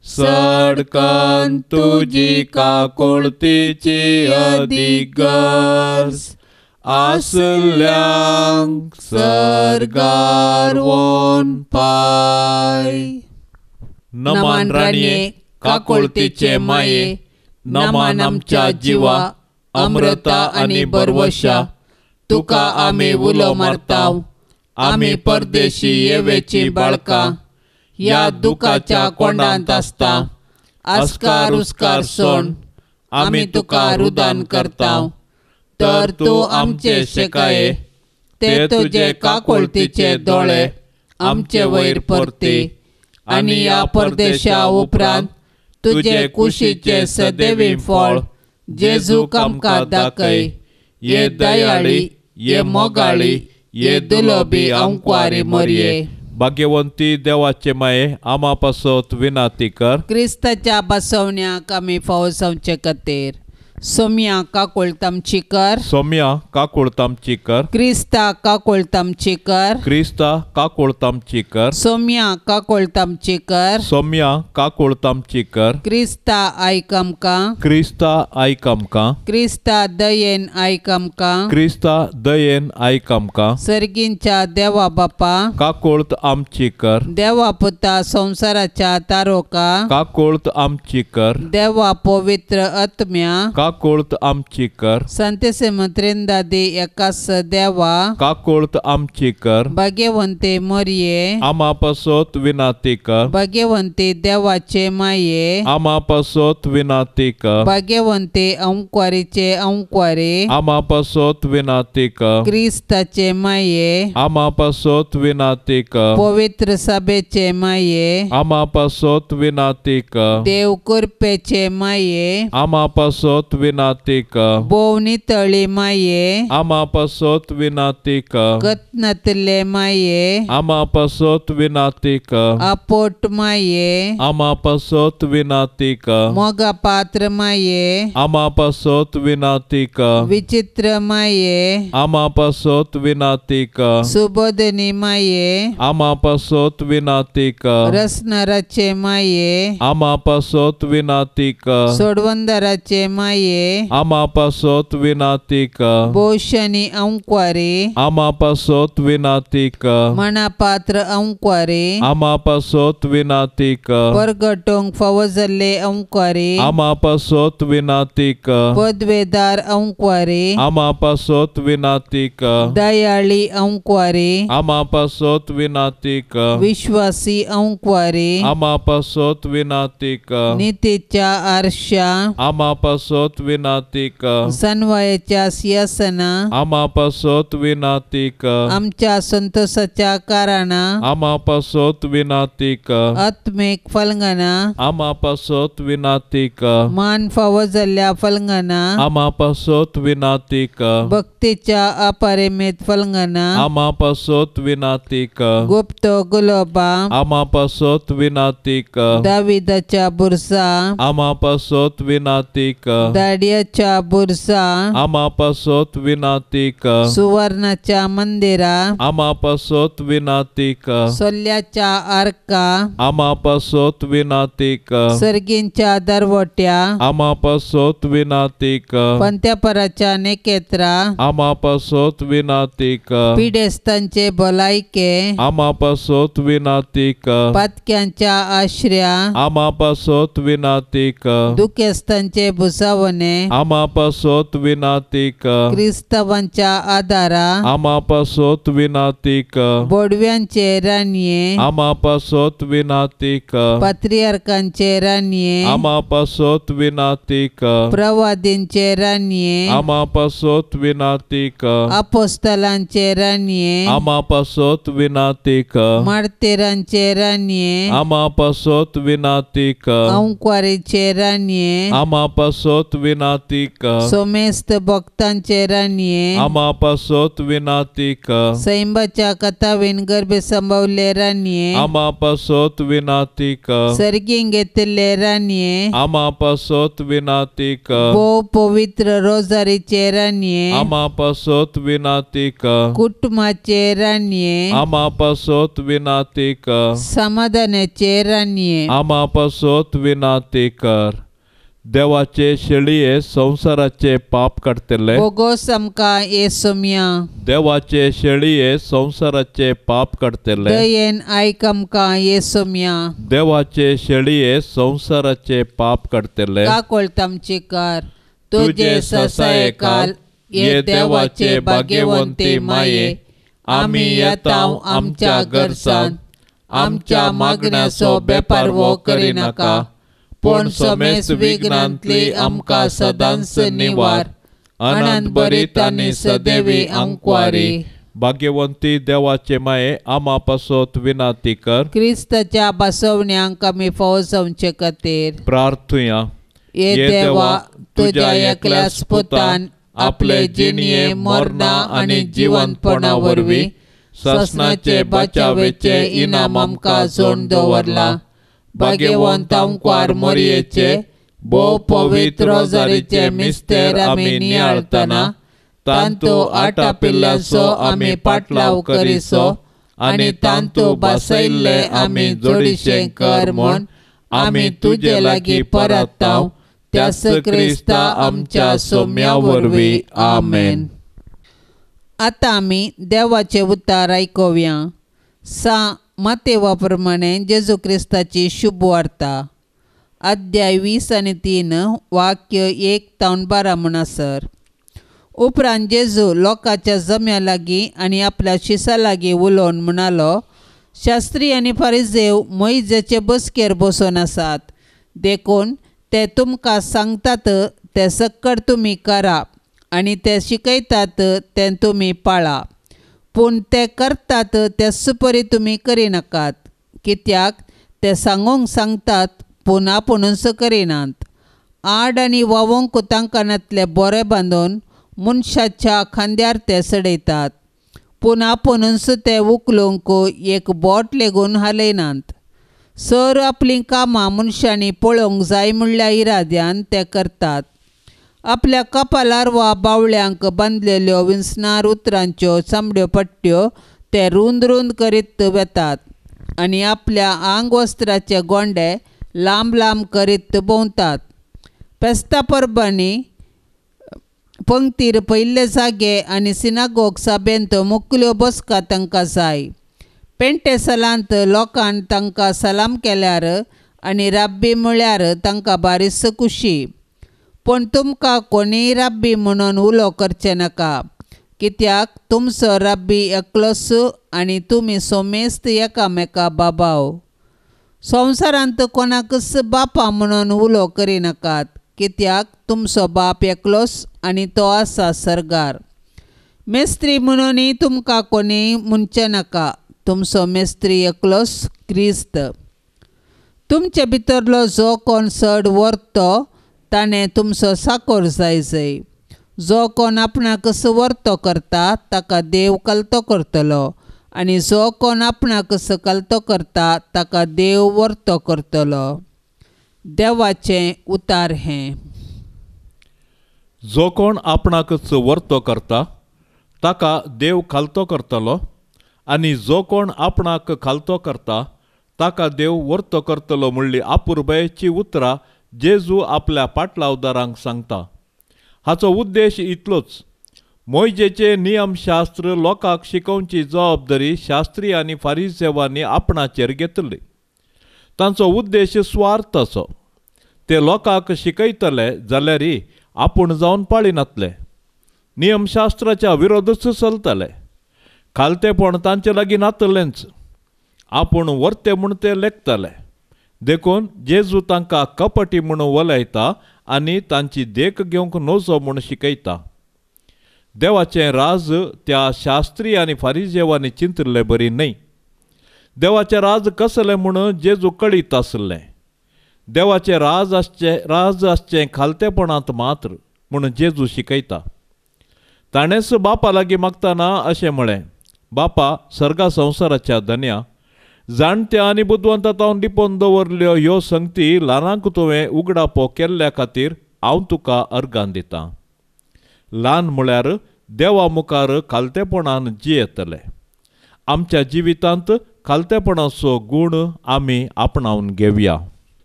सडकन तुजी काकुळतीची अदीक गरज आसल्यांक सर्गार वोन पाय. नमान राणये, काकुळतीचे माये, नमान आमच्या जिवा, अमृता आनी बरवशा, तुका आमी उलो मारताव, आमी परदेशी येवेची बाळकां, ह्या दुखाच्या कोंडांत आसता, आस्कार उस्कार सोण आमी तुका रुदान करताव, तर तूं आमचे शेकाये, ते तुजे काकुळतीचे दोळे आमचे वयर परती, आनी ह्या परदेशा उपरांत तुजे कुशीचे सदैवी फळ जेजूक आमकां दाखय. ये दयाळी, ये मोगाळी, ये दुलोबी आंकवारी मरिये, भाग्यवंती देवाचे माये, आमा पासत विनंती कर. क्रिस्ताच्या बसवण्याक आमी फावो जावचे खातीर सोम्या काकुळट आमची कर, सोम्या काकुळट आमची कर, क्रिस्ता काकुळट आमची कर, क्रिस्ता काकुळट आमची कर, सोम्या काकुळट आमची कर, सोम्या काकुळट आमची कर, क्रिस्ता आयक आमकां, क्रिस्ता आयक आमकां, क्रिस्ता दयेन आयक आमकां, क्रिस्ता दयेन आयक आमकां, सर्गींच्या देवा बापा काकुळट आमची कर, देवा पुता संवसाराच्या तारोका काकुळट आमची कर, देवा पवित्र आत्म्या काकुळत आमची कर। संतेसिम त्रिंदादी एकास देवा काकुळत आमची कर। भाग्यवंते मोरये आमा पासत विनाती कर। भाग्यवंते देवाचे माये आमा पासत विनाती कर। भाग्यवंते अंकवारीचे अंकवारी आमा पासत विनाती कर। क्रिस्ताचे माये आमा पासत विनाती कर। पवित्र सभेचे माये आमा पासत विनाती कर। देव कृपेचे माये आमा पासत विनाती कर। भोव नितळी माये आमा पासत विनाती कर। कतनातले माये आमा पासत विनाती कर। आपोट माये आमा पासत विनाती कर। मोगा पात्र माये आमा पासत विनाती कर। विचित्र माये आमा पासत विनाती कर। सुबोधनी माये आमा पासत विनाती कर। रसनाराचे माये आमा पासत विनाती कर। सोडवंदराचे माये आमा पासत विनाती कर। भोशनी अंकवारी आमा पासत विनाती कर। मनापात्र अंकवारी आमा पासत विनाती कर। परगटोंक फावो जाल्ले अंकवारी आमा पासत विनाती कर। पदवेदार अंकवारी आमा पासत विनाती कर। दयाळी अंकवारी आमा पासत विनाती कर। विश्वासी अंकवारी आमा पासत विनाती कर। नितीच्या आरशा आमा पासत विनाती कर। सनवायाच्या सिंहासना आमा पासत विनाती कर। आमच्या संतोषाच्या कारणां आमा पासत विनाती कर। आत्मीक फलंगना आमा पासत विनाती कर। मान फावो जाल्ल्या फलंगना आमा पासत विनाती कर। भक्तीच्या अपरिमित फलंगना आमा पासत विनाती कर। गुप्त गुलोबा आमा पासत विनाती कर। दाविदाच्या बुरसा आमा पासत विनाती कर। दाडियाच्या बुरसा आमा पासत विनाती कर। सुवर्णाच्या मंदिरा आमा पासत विनाती कर। सोल्याच्या आर्का आमा पासत विनाती कर। सर्गींच्या दरवट्या आमा पासत विनाती कर। पंत्यापराच्या नेकेत्रा आमा पासत विनाती कर। पिडेस्तांचे भलायके आमा पासत विनाती कर। पातक्यांच्या आश्र्या आमा पासत विनाती कर। दुखेस्तांचे भुसावणे आमा पासत विनाती कर। क्रिस्तावांच्या आदारा आमा पासत विनाती कर। बोडव्यांचे राणये आमा पासत विनाती कर। पात्रियार्कांचे राणये आमा पासत विनाती कर। प्रवादींचे राणये आमा पासत विनाती कर। अपोस्तलांचे राणये आमा पासत विनाती कर। मार्तीरांचे राणये आमा पासत विनाती कर। अंकवारीचे राणये आमा पासत विनाती कर। सोमेस्त भक्तांचे राणये आमा पासत विनाती कर। सैंबाच्या कथावीन गर्भे संभवले राणये आमा पासत विनाती कर। सर्गीं घेतिल्ले राणये आमा पासत विनाती कर। भोव पवित्र रोजारीचे राणये आमा पासत विनाती कर। कुटुंबाचे राणये आमा पासत विनाती कर। समाधानाचे राणये आमा पासत विनाती कर। देवाचे शेळये संवसाराचे पाप काडटले बोगोस आमकां येसोम्या। देवाचे शेळये संवसाराचे पाप काडटले दयेन आयक आमकां येसोम्या। देवाचे शेळये संवसाराचे पाप काडटले काकोळत आमची कर। तुजे ससायकाल ये देवाचे भाग्यवंती माये आमी येता आमच्या गरसान आमच्या मागण्याचो बेपारवो करिनाका पूण समेस्त विघ्नांतली आमकां सदांच निवार। अनंत बरीत आनी सदैवी अंकवारी भाग्यवंती देवाचे माये आमा पासत विनाती कर। क्रिस्ताच्या बसवण्यांक आमी फावो जावचे खातीर प्रार्थुया। ये देवा तुज्या एकल्याच पुतान आपले जिणये मरणा आनी जिवंतपणा वरवीं सासणाचे बचावेचे इनाम आमकां जोडून दवरला। भाग्यवंत आमकार मोरयेचे भोव पवित्र रोजारीचे मिस्तेर आमी नियाळतना तांतू आटापिल्ल्याचो आमी पाटलाव करिसो आनी तांतू बसयल्ले आमी जोडीशें कर म्हूण आमी तुजे लागीं परताव त्यास क्रिस्ता आमच्या सोम्या वरवीं आमेन। आतां आमी देवाचें उतार आयकुया। सा मातेवा प्रमाणे जेजू क्रिस्ताची शुभ वार्ता। अध्याय 20 आणि 3 वाक्य 1 तावन 12 म्हणसर. उपरांत जेजू लोकांच्या जम्या लागीं आनी आपल्या शिसा लागीं उलोवन म्हणालो, शास्त्री आनी फारिजेव मोयजेचे बसकेर बसून आसात. देखून ते तुमकां सांगतात ते सक्कड तुमी करा आनी ते शिकयतात तें तुमी पाळा, पूण ते करतात तेच परी तुमी करिनाकात, कित्याक ते सांगूंक सांगतात पूण आपुणूच करिनात. आड आनी व्हांवूंक तांकां बोरे बांदून मनशाच्या खांद्यार ते चडयतात, पूण आपुणूच ते उखलूंक एक बोट लेगून हालयनात. सर आपलीं कामां मनशांनी पळोवंक जाय म्हणल्या इराद्यान ते करतात. आपल्या कपालार वा बावळ्यांक बांदलेल्यो विंचणार उतरांच्यो चामड्यो पट्ट्यो ते रूंद रूंद करीत वेतात आनी आपल्या आंगवस्त्राचे गोंडे लांब लांब करीत भोंवतात. फेस्ता परबांनी पंक्तीर पयले जागे आनी सिनागोग सभेंत मुकल्यो बसका तांकां जाय. पेंटेसलांत लोकान तांकां सलाम केल्यार आनी राब्बी म्हळ्यार तांकां बारीस खुशी. पूण तुमकां कोणीय राब्बी म्हणून उलो करचें नाका, कित्याक तुमचो राब्बी एकलोच आनी तुमी सोमेस्त एकामेका बाबाव. संवसारांत कोणाकच बापा म्हणून उलो करिनाकात, कित्याक तुमचो बाप एकलोच आनी तो आसा सर्गार. मेस्त्री म्हणूनय तुमकां कोणीय म्हणचें नाका, तुमचो मेस्त्री एकलोच क्रिस्त. तुमचे भितरलो जो कोण चड व्हरतो ताणें तुमचो साकोर जाय जाय. जो कोण आपणाकच व्हरतो करता ताका देव कलतो करतलो आनी जो कोण आपणाकच कलतो करता ताका देव व्हरतो करतलो. देवाचें उतार हें. जो कोण आपणाकच व्हरतो करता ताका देव खालतो करतलो आनी जो कोण आपणाक खालतो करता ताका देव व्हरतो करतलो म्हणली आपुरबायेची उतरां जेजू आपल्या पाटलावदारांक सांगता. हाचो उद्देश इतलोच, मोयजेचे नियमशास्त्र लोकांक शिकोवची जबाबदारी शास्त्री आनी फारिजेवांनी आपणाचेर घेतली. तांचो उद्देश स्वार्थ असो, ते लोकांक शिकयतले जाल्यारय आपूण जावन पाळिनातले, नियमशास्त्राच्या विरोधच चलतले, खालतेपण तांचे लागीं नातलेंच, आपूण व्हरते म्हूण ते लेखतले. देखून जेजू तांकां कपटी म्हूण वलयता आनी तांची देख घेवंक नजो म्हूण शिकयता. देवाचें राज त्या शास्त्री आनी फारिजेवांनी चिंतिल्ले बरी न्हय. देवाचें राज कसलें म्हूण जेजू कळीत आसलें. देवाचें राज आसचें खालतेपणांत मात्र म्हूण जेजू शिकयता. ताणेंच बापा लागीं मागतना अशें म्हळें, बापा सर्गा संवसाराच्या धन्या, जाणट्या आनी बुदवंता तावन लिपोवन दवरल्यो ह्यो संगती ल्हानांक तुवें उगडापो केल्ल्या खातीर हांव तुका अर्गान दितां. ल्हान म्हळ्यार देवा मुखार खालतेपणान जियेतले. आमच्या जिवितांत खालतेपणाचो गूण आमी आपणावन घेवया.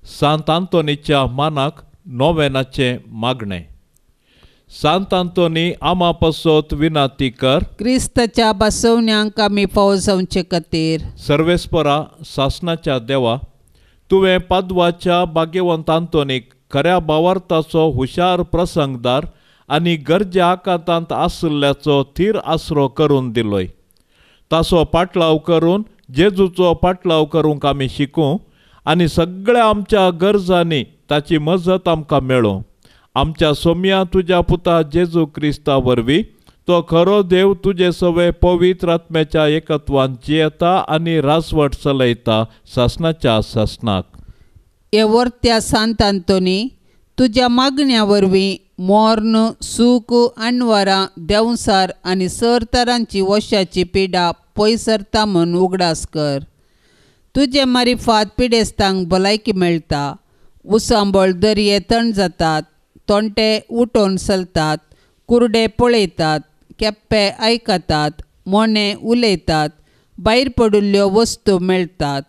सांत आंतोनीच्या मानाक नोवेनाचें मागणें. सांत आंतोनी आमा पासत विनाती कर, क्रिस्ताच्या बसवण्यांक आमी फावो जावचे खातीर. सर्वेस्परा सासनाच्या देवा, तुवें पादवाच्या भाग्यवंत आंतोनीक खऱ्या भावार्थाचो हुशार प्रसंगदार आनी गरजे आकांतांत आशिल्ल्याचो थीर आसरो करून दिलोय. ताचो पाटलाव करून जेजूचो पाटलाव करूंक आमी शिकूं आनी सगळ्या आमच्या गरजांनी ताची मजत आमकां मेळूं. आमच्या सोम्या तुज्या पुता जेजू क्रिस्ता वरवीं, तो खरो देव तुजे सवे पवित्र आत्म्याच्या एकत्वान जियेता आनी राजवट चलयता सासनाच्या सासनाक. हे वर्त्या सांत आंतोनी, तुज्या मागण्या वरवीं मोर्न सूख अणवरां देंवसार आनी सर तरांची वशाची पिडा पयस सरता म्हूण उगडास कर. तुजे मारिफात पिडेस्तांक भलायकी मेळटा, उसांबळ दर्ये तण जातात, तोंटे उठोवन चलतात, कुरडे पळयतात, केप्पे आयकतात, मोने उलयतात, भायर पडिल्ल्यो वस्तू मेळटात.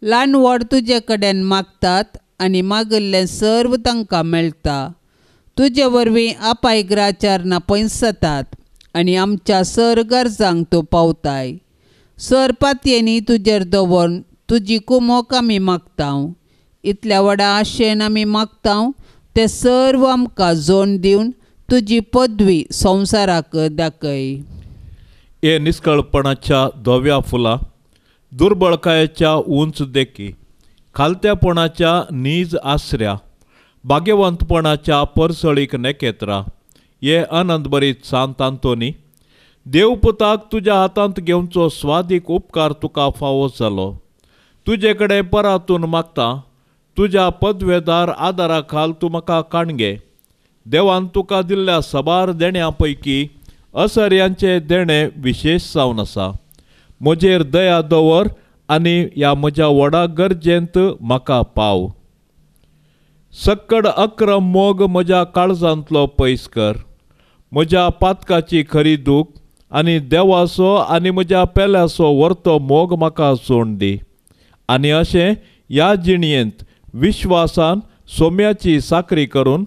ल्हान व्हड तुजे कडेन मागतात आनी मागिल्लें सर्व तांकां मेळटा. तुजे वरवीं अपायग्राचारणां पयस जातात आनी आमच्या सर गरजांक तूं पावताय. सर पातयेनी तुजेर दवरून तुजी कुमोक आमी मागता. इतल्या व्हडा आशेन आमी मागता ते सर्व आमकां जोड दिवन तुजी पदवी संवसाराक दाखय. हे निस्कळपणाच्या धव्या फुलां, दुर्बळकायेच्या उंच देखी, खालत्यापणाच्या नीज आसऱ्या, भाग्यवंतपणाच्या परसळीक नेकेत्रा, हे आनंदभरीत सांत आंतोनी, देवपुताक तुज्या हातांत घेवचो स्वादीक उपकार तुका फावो जालो. तुजे कडेन परातून मागता, तुज्या पदवेदार आदारा खाल तूं म्हाका काणगे. देवान तुका दिल्ल्या साबार देण्यां पैकी असर्यांचें देणें विशेश जावन आसा. म्हजेर दया दवर आनी ह्या म्हज्या व्हडा गरजेंत म्हाका पाव. सक्कड अक्रम मोग म्हज्या काळजांतलो पयस कर. म्हज्या पातकाची खरी दूख आनी देवाचो आनी म्हज्या पेल्याचो व्हरतो मोग म्हाका सोड दी. आनी अशें ह्या जिणयेंत विश्वासान सोम्याची साकरी करून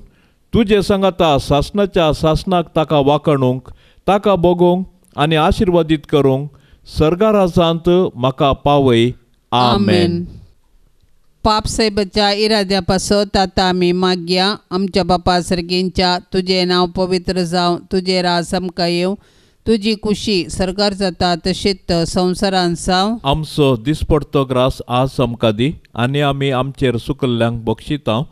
तुजे सांगाता सासणाच्या सासणाक ताका वाखणूंक, ताका भोगूंक आनी आशिर्वादीत करूंक सर्गाराजांत म्हाका पावय. आमेन. पाप साहेबाच्या इराद्या पासत आतां आमी मागया. आमच्या बापा सर्गींच्या, तुजें नांव पवित्र जावं, तुजें राज आमकां येवं, तुजी कुशी सरकार जाता तशीच संवसारान जावं. आमचो दिसपडतो ग्रास आज आमकां दी आनी आमी आमचेर सुकल्ल्यांक बक्षिता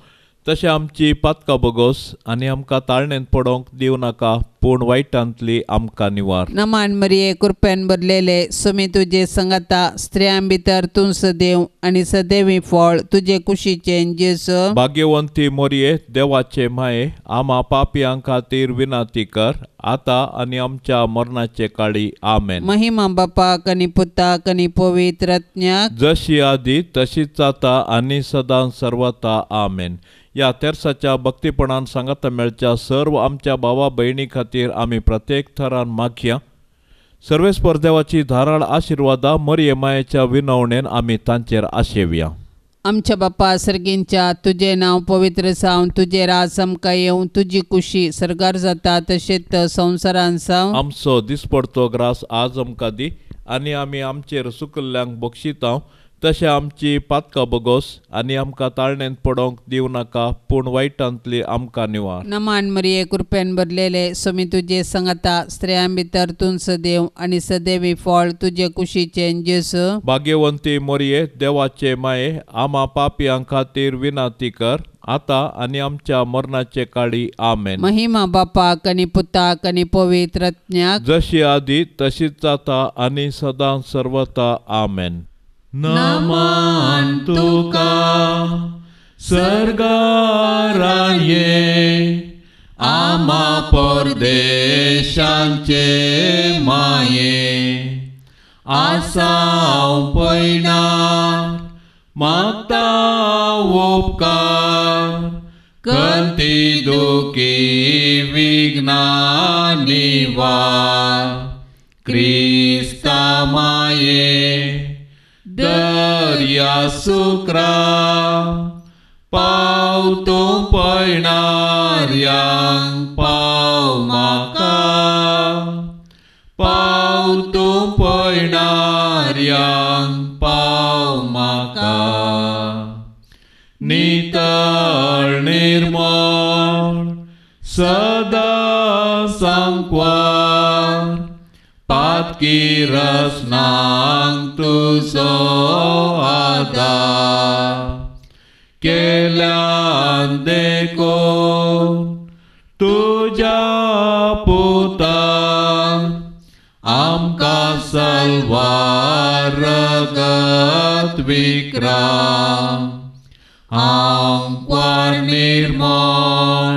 तशें आमची पातकां बोगोस आनी आमकां ताळणेंत पडोवंक दिवं नाका, पूण वायटांतली आमकां निवार. नमान मरिये, कृपेन भरलेले, सुमी तुजे संगाता, स्त्रियां भितर तूं सदैव आनी सदैवी फळ तुजे कुशीचें जेजू. भाग्यवंती मोरये, देवाचे माये, आमा पापयां खातीर विनंती कर आतां आनी आमच्या मरणाचे काळी. आमेन. महिमा बापाक आनी पुताक आनी पवित्र आत्म्याक, जशी आदी तशीच आतां आनी सदां सर्वता. आमेन. ह्या तेर्साच्या भक्तीपणान सांगाता मेळच्या सर्व आमच्या भावा भयणी खातीर आमी प्रत्येक थरान मागया. सर्वेस्पर देवाची धाराळ आशिर्वादा मरिये मायेच्या विनवणेन आमी तांचेर आशेवया. आमच्या बापा सर्गींच्या, तुजें नांव पवित्र जावं, तुजें राज आमकां येवं, तुजी कुशी सर्गार जाता तशेंच संवसारान जावं. आमचो दिसपडतो ग्रास आज आमकां दी आनी आमी आमचेर सुकल्ल्यांक बक्षिता तशें आमची पातकां बोगोस आनी आमकां ताळणेंत पडोवंक दिवं नाका, पूण वायटांतली आमकां निवार. नमान मरिये, कृपेन भरलेले, सुमी तुजे संगाता, स्त्रियां भितर तूं सदैव आनी सदैवी फळ तुजे कुशीचें जेजू. भाग्यवंती मोरये, देवाचे माये, आमा पापयां खातीर विनंती कर आतां आनी आमच्या मरणाचे काळी. आमेन. महिमा बापाक आनी पुताक आनी पवित्र आत्म्याक, जशी आदी तशीच आतां आनी सदां सर्वता. आमेन. नमन तुका सर्गाराये, आमा परदेशांचे माये, आसाव पयणार मागता उपकार, कंती दुखी विघ्ना निवार, क्रिस्ता माये दर्या सुक्रा, पाव तूं पयणार्यांक पाव म्हाका, पाव तूं पयणार्यांक पाव म्हाका. नितळ निर्मळ सदां सांकवार, पातकी रसनांक तुजो आदार, केल्यान देखून तुज्या पुतान आमकां सलवार रगत विक्राम, आंकवार निर्मळ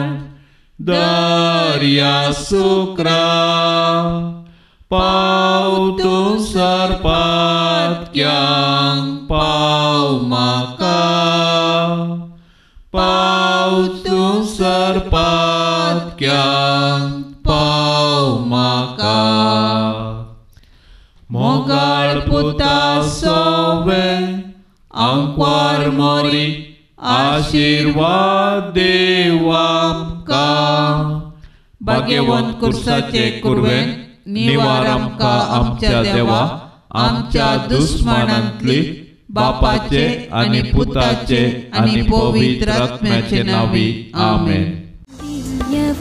दर्या सुक्रा, पाव तूं सरपातक्यांक पाव म्हाका, पाव तूं सरपातक्यांक पाव म्हाका. मोगाळ पुता सोवे आंकवार मोरी, आशिर्वाद देव आमकां. भाग्यवंत कुर्साचे कुर्वेन निवार आमकां आमच्या देवा, आमच्या दुस्मानांतली बापाचे आनी पुताचे आनी पवित्र आत्म्याचे नांवी आमेन. दिव्य